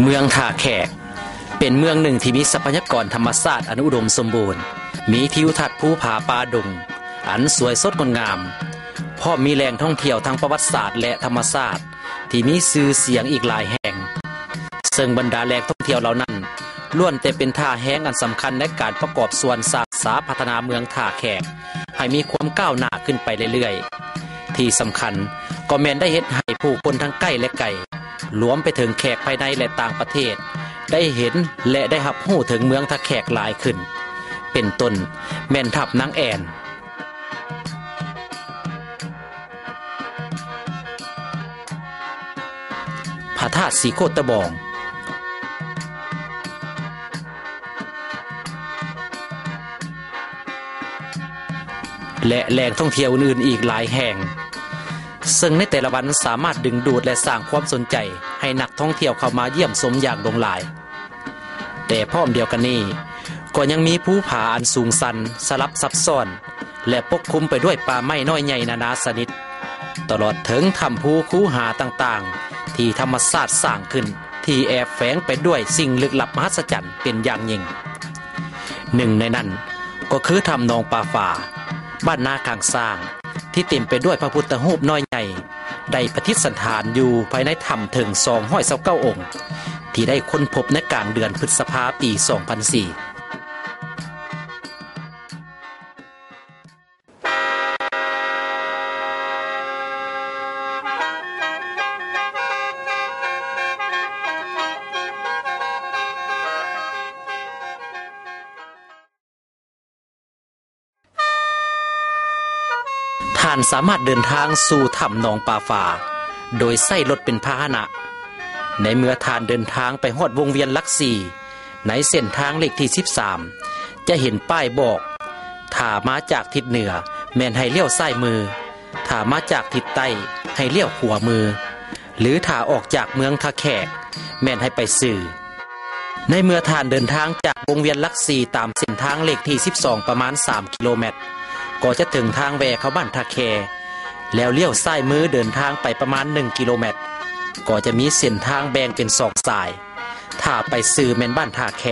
ເມືອງທ່າແຂກ ເປັນເມືອງໜຶ່ງທີ່ມີຊັບພະຍາກອນທຳມະຊາດອັນອຸດົມສົມບູນ, ມີທິວທັດພູຜາປ່າດົງອັນສວຍສົດງົດງາມ, ພ້ອມມີແຫຼ່ງທ່ອງທ່ຽວທາງປະຫວັດສາດ ແລະ ທຳມະຊາດທີ່ມີຊື່ສຽງອີກຫຼາຍແຫ່ງ, ເຊິ່ງບັນດາແຫຼ່ງທ່ອງທ່ຽວເຫຼົ່ານັ້ນ ລ້ວນແຕ່ເປັນທ່າແຮງອັນສຳຄັນໃນການປະກອບສ່ວນສ້າງສາພັດທະນາເມືອງທ່າແຂກໃຫ້ມີຄວາມກ້າວໜ້າຂຶ້ນໄປເລື້ອຍໆ. ທີ່ສຳຄັນກໍແມ່ນໄດ້ເຮັດໃຫ້ຜູ້ຄົນທັງໃກ້ ແລະ ໄກ, ລວມໄປເຖິງແຂກພາຍໃນ ແລະ ຕ່າງປະເທດ ໄດ້ເຫັນ ແລະ ໄດ້ຮັບຮູ້ເຖິງເມືອງທ່າແຂກຫຼາຍຂຶ້ນ, ເປັນຕົ້ນແມ່ນຖ້ຳນາງແອ່ນ, ພະທາດສີໂຄດຕະບອງ ແລະ ແຫຼ່ງທ່ອງທ່ຽວອື່ນໆອີກຫຼາຍແຫ່ງ, ເຊິ່ງໃນແຕ່ລະວັນສາມາດດຶງດູດ ແລະ ສ້າງຄວາມສົນໃຈໃຫ້ນັກທ່ອງທ່ຽວເຂົ້າມາຢ້ຽມຊົມຢ່າງຫຼວງຫຼາຍ. ແຕ່ພ້ອມດຽວກັນນີ້ ກໍຍັງມີພູຜາອັນສູງຊັນ, ສະຫຼັບຊັບຊ້ອນ ແລະ ປົກຄຸມໄປດ້ວຍປ່າໄມ້ນ້ອຍໃຫຍ່ນານາຊະນິດ, ຕະຫຼອດເຖິງຖ້ຳພູຄູຫາຕ່າງໆ ທີ່ທຳມະຊາດສ້າງຂຶ້ນ ທີ່ແອບແຝງໄປດ້ວຍສິ່ງລຶກລັບມະຫັດສະຈັນເປັນຢ່າງຍິ່ງ. ໜຶ່ງໃນນັ້ນກໍຄືຖ້ຳໜອງປາຝາ, ບ້ານນາຂ້າງຊ້າງ ທີ່ເຕັມໄປດ້ວຍພະພຸດທະຮູບນ້ອຍໃຫຍ່ ໄດ້ປະດິດສະຖານຢູ່ພາຍໃນຖ້ຳເຖິງສອງຮ້ອຍຊາວເກົ້າອົງ ທີ່ໄດ້ຄົ້ນພົບໃນກາງເດືອນພຶດສະພາ ປີສອງພັນສີ່. ທ່ານສາມາດເດີນທາງສູ່ຖ້ຳໜອງປາຝາ ໂດຍໃຊ້ລົດເປັນພາຫະນະ. ໃນເມື່ອທ່ານເດີນທາງໄປຮອດວົງວຽນຫຼັກສີ່ ໃນເສັ້ນທາງເລກທີສິບສາມ ຈະເຫັນປ້າຍບອກ, ຖ້າມາຈາກທິດເໜືອແມ່ນໃຫ້ລ້ຽວຊ້າຍມື, ຖ້າມາຈາກທິດໃຕ້ໃຫ້ລ້ຽວຂວາມື ຫຼື ຖ້າອອກຈາກເມືອງທ່າແຂກແມ່ນໃຫ້ໄປຊື່. ໃນເມື່ອທ່ານເດີນທາງຈາກວົງວຽນຫຼັກສີ່ຕາມເສັ້ນທາງເລກທີສິບສອງປະມານສາມກິໂລແມັດ ກໍຈະເຖິງທາງແວ່ເຂົ້າບ້ານທ່າແຄ, ແລ້ວລ້ຽວຊ້າຍມືເດີນທາງໄປປະມານໜຶ່ງກິໂລແມັດ ກໍຈະມີເສັ້ນທາງແບ່ງເປັນສອງສາຍ. ຖ້າໄປຊື່ແມ່ນບ້ານທ່າແຄ,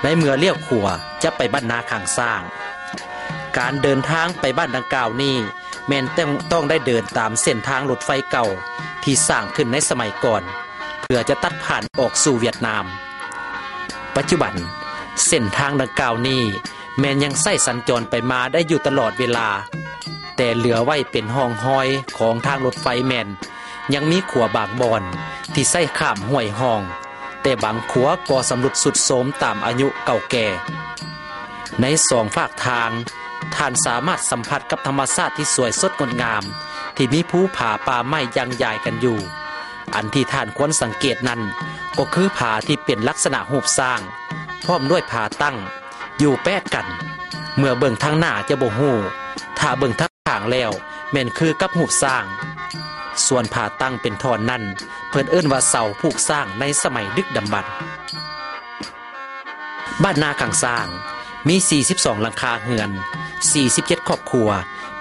ໃນເມື່ອລ້ຽວຂວາຈະໄປບ້ານນາຂ້າງຊ້າງ. ການເດີນທາງໄປບ້ານດັ່ງກ່າວນີ້ ແມ່ນຕ້ອງ ຕ້ອງໄດ້ເດີນຕາມເສັ້ນທາງລົດໄຟເກົ່າທີ່ສ້າງຂຶ້ນໃນສະໄໝກ່ອນ ເພື່ອຈະຕັດຜ່ານອອກສູ່ຫວຽດນາມ. ປັດຈຸບັນເສັ້ນທາງດັ່ງກ່າວນີ້ແມ່ນຍັງໃຊ້ສັນຈອນໄປມາໄດ້ຢູ່ຕະຫຼອດເວລາ, ແຕ່ເຫຼືອໄວ້ເປັນຮ່ອງຮອຍຂອງທາງລົດໄຟແມ່ນ ຍັງມີຂົວບາງບ່ອນທີ່ໃຊ້ຂ້າມຫ້ວຍຮ່ອງ, ແຕ່ບາງຂົວກໍຊຳລຸດຊຸດໂຊມຕາມອາຍຸເກົ່າແກ່. ໃນສອງຟາກທາງ, ທ່ານສາມາດສຳຜັດກັບທຳມະຊາດທີ່ສວຍສົດງົດງາມ ທີ່ມີພູຜາປ່າໄມ້ຢັ່ງໃຫຍ່ກັນຢູ່. ອັນທີ່ທ່ານຄວນສັງເກດນັ້ນ ກໍຄືຜາທີ່ເປັນລັກສະນະຮູບຊ້າງ ພ້ອມດ້ວຍຜາຕັ້ງ ຢູ່ແປະກັນ. ເມື່ອເບິ່ງທາງໜ້າຈະບໍ່ຮູ້, ຖ້າເບິ່ງທາງຂ້າງແລ້ວແມ່ນຄືກັບຮູບຊ້າງ. ສ່ວນຜາຕັ້ງເປັນທ່ອນນັ້ນ ເພິ່ນເອີ້ນວ່າເສົາຜູກຊ້າງໃນສະໄໝດຶກດຳບັນ. ບ້ານນາຂ້າງຊ້າງ ມີສີ່ສິບສອງຫຼັງຄາເຮືອນ, ສີ່ສິບເຈັດຄອບຄົວ,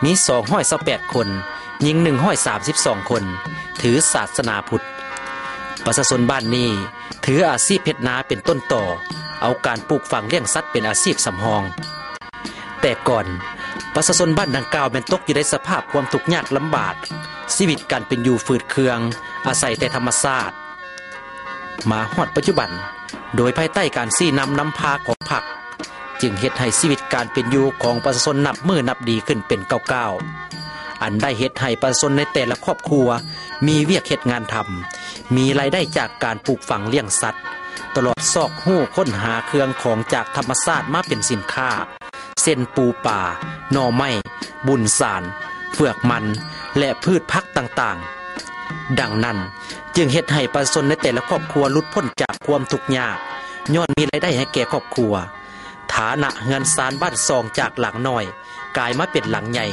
ມີສອງຮ້ອຍຊາວແປດຄົນ, ຍິງໜຶ່ງຮ້ອຍສາມສິບສອງຄົນ, ຖືສາສະໜາພຸດ. ປະຊາຊົນບ້ານນີ້ ຖືອາຊີບເຮັດນາເປັນຕົ້ນຕໍ, ເອົາການປູກຝັງລ້ຽງສັດເປັນອາຊີບສຳຮອງ. ແຕ່ກ່ອນ, ປະຊາຊົນບ້ານດັ່ງກ່າວແມ່ນຕົກຢູ່ໃນສະພາບຄວາມທຸກຍາກລຳບາກ, ຊີວິດການເປັນຢູ່ຝືດເຄືອງ, ອາໄສແຕ່ທຳມະຊາດ. ມາຮອດປັດຈຸບັນ, ໂດຍພາຍໃຕ້ການຊີ້ນຳນຳພາຂອງພັກ, ຈຶ່ງເຮັດໃຫ້ຊີວິດການເປັນຢູ່ຂອງປະຊາຊົນນັບມື້ນັບດີຂຶ້ນເປັນກ້າວໆ, ອັນໄດ້ເຮັດໃຫ້ປະຊາຊົນໃນແຕ່ລະຄອບຄົວມີວຽກເຮັດງານທຳ, ມີລາຍໄດ້ຈາກການປູກຝັງລ້ຽງສັດ, ຕະຫຼອດຊອກຮູ້ຄົ້ນຫາເຄື່ອງຂອງຈາກທຳມະຊາດມາເປັນສິນຄ້າ, ເຊັ່ນ ປູປາ, ໜໍ່ໄມ້, ບຸນສານ, ເຝືອກມັນ ແລະ ພືດຜັກຕ່າງໆ. ດັ່ງນັ້ນ, ຈຶ່ງເຮັດໃຫ້ປະຊາຊົນໃນແຕ່ລະຄອບຄົວຫຼຸດພົ້ນຈາກຄວາມທຸກຍາກ, ຍ້ອນມີລາຍໄດ້ໃຫ້ແກ່ຄອບຄົວ. ຖານະເຮືອນຊານບ້ານຊ່ອງຈາກຫຼັງນ້ອຍ ກາຍມາເປັນຫຼັງໃຫຍ່,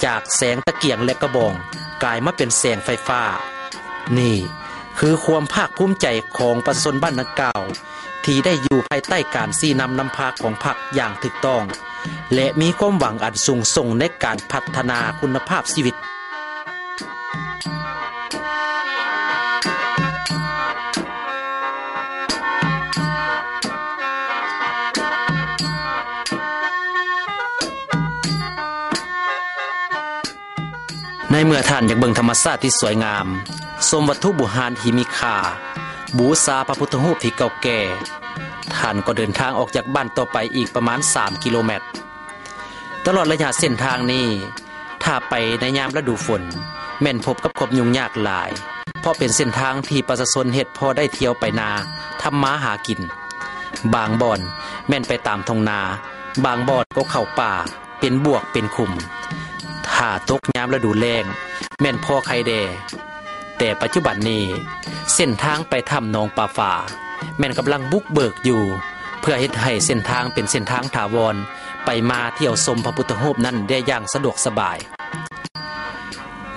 ຈາກແສງຕະກຽງ ແລະ ກະບອງ ກາຍມາເປັນແສງໄຟຟ້າ. ນີ້ຄືຄວາມພາກພູມໃຈຂອງປະຊາຊົນບ້ານດັ່ງກ່າວ ທີ່ໄດ້ຢູ່ພາຍໃຕ້ການຊີ້ນຳນຳພາຂອງພັກຢ່າງຖືກຕ້ອງ ແລະ ມີຄວາມຫວັງອັນສູງສົ່ງໃນການພັດທະນາຄຸນນະພາບຊີວິດ. ໃນເມື່ອທ່ານຢາກເບິ່ງທຳມະຊາດທີ່ສວຍງາມ, ຊົມວັດຖຸບູຮານທີ່ມີຄ່າ, ບູຊາພະພຸດທະຮູບທີ່ເກົ່າແກ່, ທ່ານກໍເດີນທາງອອກຈາກບ້ານຕໍ່ໄປອີກປະມານສາມກິໂລແມັດ. ຕະຫຼອດໄລຍະເສັ້ນທາງນີ້, ຖ້າໄປໃນຍາມລະດູຝົນ, ແມ່ນພົບກັບຄວາມຫຍຸ້ງຍາກຫຼາຍ, ເພາະເປັນເສັ້ນທາງທີ່ປະຊາຊົນເຮັດພໍໄດ້ທ່ຽວໄປນາ, ທຳມາຫາກິນ. ບາງບ່ອນແມ່ນໄປຕາມທົ່ງນາ, ບາງບ່ອນກໍເຂົ້າປ່າ ເປັນບວກເປັນຂຸມ. ຖ້າຕົກຍາມລະດູແລ້ງ ແມ່ນພໍໄຄແດ່, ແຕ່ປັດຈຸບັນນີ້ ເສັ້ນທາງໄປຖ້ຳໜອງປາຝາ ແມ່ນກຳລັງບຸກເບີກຢູ່ ເພື່ອເຮັດໃຫ້ເສັ້ນທາງເປັນເສັ້ນທາງຖາວອນ ໄປມາທ່ຽວຊົມພະພຸດທະຮູບນັ້ນໄດ້ຢ່າງສະດວກສະບາຍ.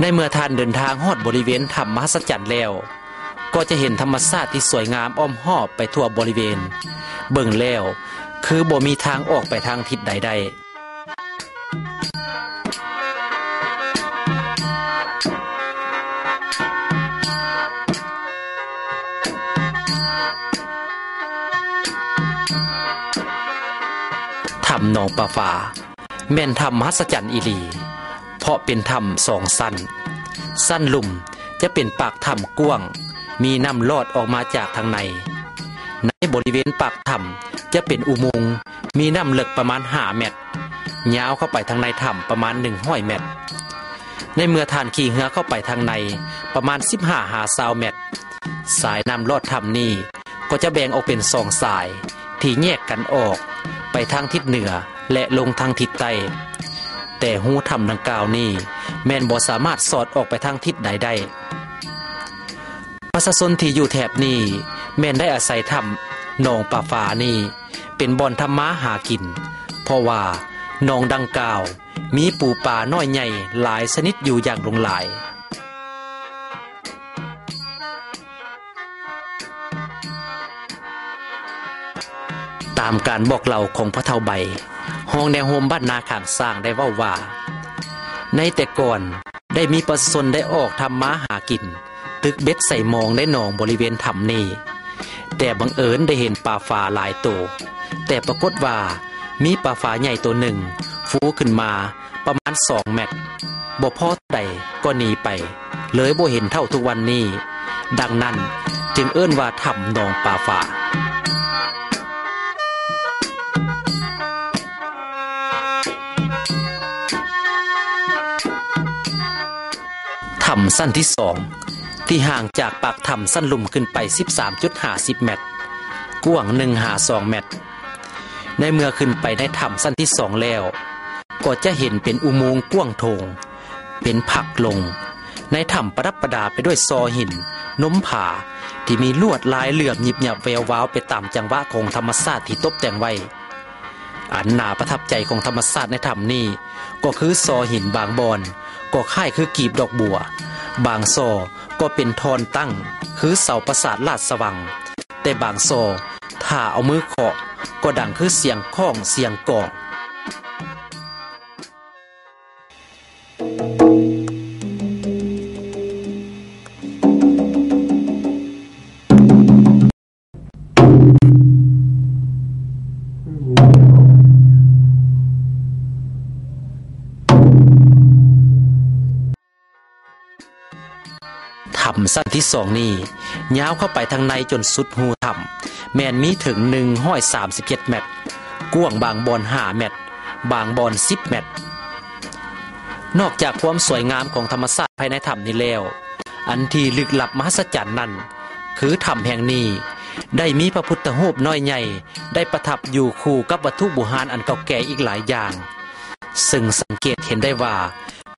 ໃນເມື່ອທ່ານເດີນທາງຮອດບໍລິເວນຖ້ຳມະຫັດສະຈັນແລ້ວ, ກໍຈະເຫັນທຳມະຊາດທີ່ສວຍງາມອ້ອມຮອບໄປທົ່ວບໍລິເວນ. ເບິ່ງແລ້ວ ຄືບໍ່ມີທາງອອກໄປທາງທິດໃດໄດ້. ຖ້ຳໜອງປາຝາ ແມ່ນຖ້ຳມະຫັດສະຈັນອີ່ຫຼີ, ເພາະເປັນຖ້ຳສອງຊັ້ນ. ຊັ້ນລຸ່ມຈະເປັນປາກຖ້ຳກວ້າງ, ມີນ້ຳລອດອອກມາຈາກທາງໃນ. ໃນບໍລິເວນປາກຖ້ຳຈະເປັນອຸໂມງ, ມີນ້ຳເລິກປະມານຫ້າແມັດ, ຍາວເຂົ້າໄປທາງໃນຖ້ຳປະມານໜຶ່ງຮ້ອຍແມັດ. ໃນເມື່ອທ່ານຂີ່ເຮືອເຂົ້າໄປທາງໃນປະມານສິບຫ້າຫາຊາວແມັດ, ສາຍນ້ຳລອດຖ້ຳນີ້ ກໍຈະແບ່ງອອກເປັນສອງສາຍທີ່ແຍກກັນອອກໄປທາງທິດເໜືອ ແລະ ລົງທາງທິດໃຕ້, ແຕ່ຮູຖ້ຳດັ່ງກ່າວນີ້ແມ່ນບໍ່ສາມາດສອດອອກໄປທາງທິດໃດໄດ້. ປະຊາຊົນທີ່ຢູ່ແຖບນີ້ແມ່ນໄດ້ອາໄສຖ້ຳໜອງປາຝານີ້ເປັນບ່ອນທຳມາຫາກິນ, ເພາະວ່າໜອງດັ່ງກ່າວ ມີປູປານ້ອຍໃຫຍ່ຫຼາຍຊະນິດຢູ່ຢ່າງຫຼວງຫຼາຍ. ຕາມການບອກເລົ່າຂອງພໍ່ເຖົ້າໃບ, ຮອງແນວໂຮມບ້ານນາຂ້າງຊ້າງໄດ້ເວົ້າວ່າ, ໃນແຕ່ກ່ອນໄດ້ມີປະຊາຊົນໄດ້ອອກທຳມາຫາກິນ, ຕຶກເບັດໃສ່ມອງໃນໜອງບໍລິເວນຖ້ຳນີ້, ແຕ່ບັງເອີນໄດ້ເຫັນປາຝາຫຼາຍໂຕ, ແຕ່ປາກົດວ່າມີປາຝາໃຫຍ່ໂຕໜຶ່ງຟູຂຶ້ນມາປະມານສອງແມັດ, ບໍ່ພໍເທົ່າໃດກໍໜີໄປ, ເລີຍບໍ່ເຫັນເທົ່າທຸກວັນນີ້. ດັ່ງນັ້ນຈຶ່ງເອີ້ນວ່າຖ້ຳໜອງປາຝາ. ຖ້ຳຊັ້ນທີສອງ ທີ່ຫ່າງຈາກປາກຖ້ຳຊັ້ນລຸ່ມຂຶ້ນໄປສິບສາມຈຸດຫ້າສິບແມັດ, ກວ້າງໜຶ່ງຫາສອງແມັດ. ໃນເມື່ອຂຶ້ນໄປໃນຖ້ຳຊັ້ນທີສອງແລ້ວ, ກໍຈະເຫັນເປັນອຸໂມງກວ້າງໂຖງ, ເປັນຜັກລົງ. ໃນຖ້ຳປະດັບປະດາໄປດ້ວຍຊໍຫີນນົມຜາ ທີ່ມີລວດລາຍເຫຼື້ອມຍິບຍັບແວວວາວໄປຕາມຈັງຫວະຂອງທຳມະຊາດທີ່ຕົບແຕ່ງໄວ້. ອັນໜ້າປະທັບໃຈຂອງທຳມະຊາດໃນຖ້ຳນີ້ ກໍຄືຊໍຫີນບາງບ່ອນກໍຄ້າຍຄືກີບດອກບົວ, ບາງຊໍກໍເປັນທ່ອນຕັ້ງຄືເສົາປາສາດລາດສະວັງ, ແຕ່ບາງຊໍຖ້າເອົາມືເຄາະກໍດັງຄືສຽງຄ້ອງສຽງກອງ. ຖ້ຳຊັ້ນທີສອງນີ້ ຍາວເຂົ້າໄປທາງໃນຈົນສຸດຮູຖ້ຳ ແມ່ນມີເຖິງໜຶ່ງຮ້ອຍສາມສິບເຈັດແມັດ, ກວ້າງບາງບ່ອນຫ້າແມັດ, ບາງບ່ອນສິບແມັດ. ນອກຈາກຄວາມສວຍງາມຂອງທຳມະຊາດພາຍໃນຖ້ຳນີ້ແລ້ວ, ອັນທີ່ລຶກລັບມະຫັດສະຈັນນັ້ນ ຄືຖ້ຳແຫ່ງນີ້ໄດ້ມີພະພຸດທະຮູບນ້ອຍໃຫຍ່ໄດ້ປະທັບຢູ່ຄູ່ກັບວັດຖຸບູຮານອັນເກົ່າແກ່ອີກຫຼາຍຢ່າງ, ເຊິ່ງສັງເກດເຫັນໄດ້ວ່າ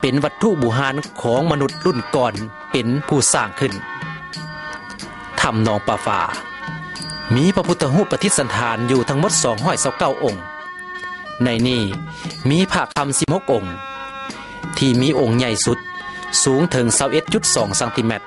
ເປັນວັດຖຸບູຮານຂອງມະນຸດລຸ້ນກ່ອນເປັນຜູ້ສ້າງຂຶ້ນ. ຖ້ຳໜອງປາຝາ ມີພະພຸດທະຮູບປະຕິດສັນຖານຢູ່ທັງໝົດສອງຮ້ອຍຊາວເກົ້າອົງ. ໃນນີ້ມີພະຄຳສິບຫົກອົງ ທີ່ມີອົງໃຫຍ່ສຸດ ສູງເຖິງຊາວເອັດຈຸດສອງຊັງຕີແມັດ,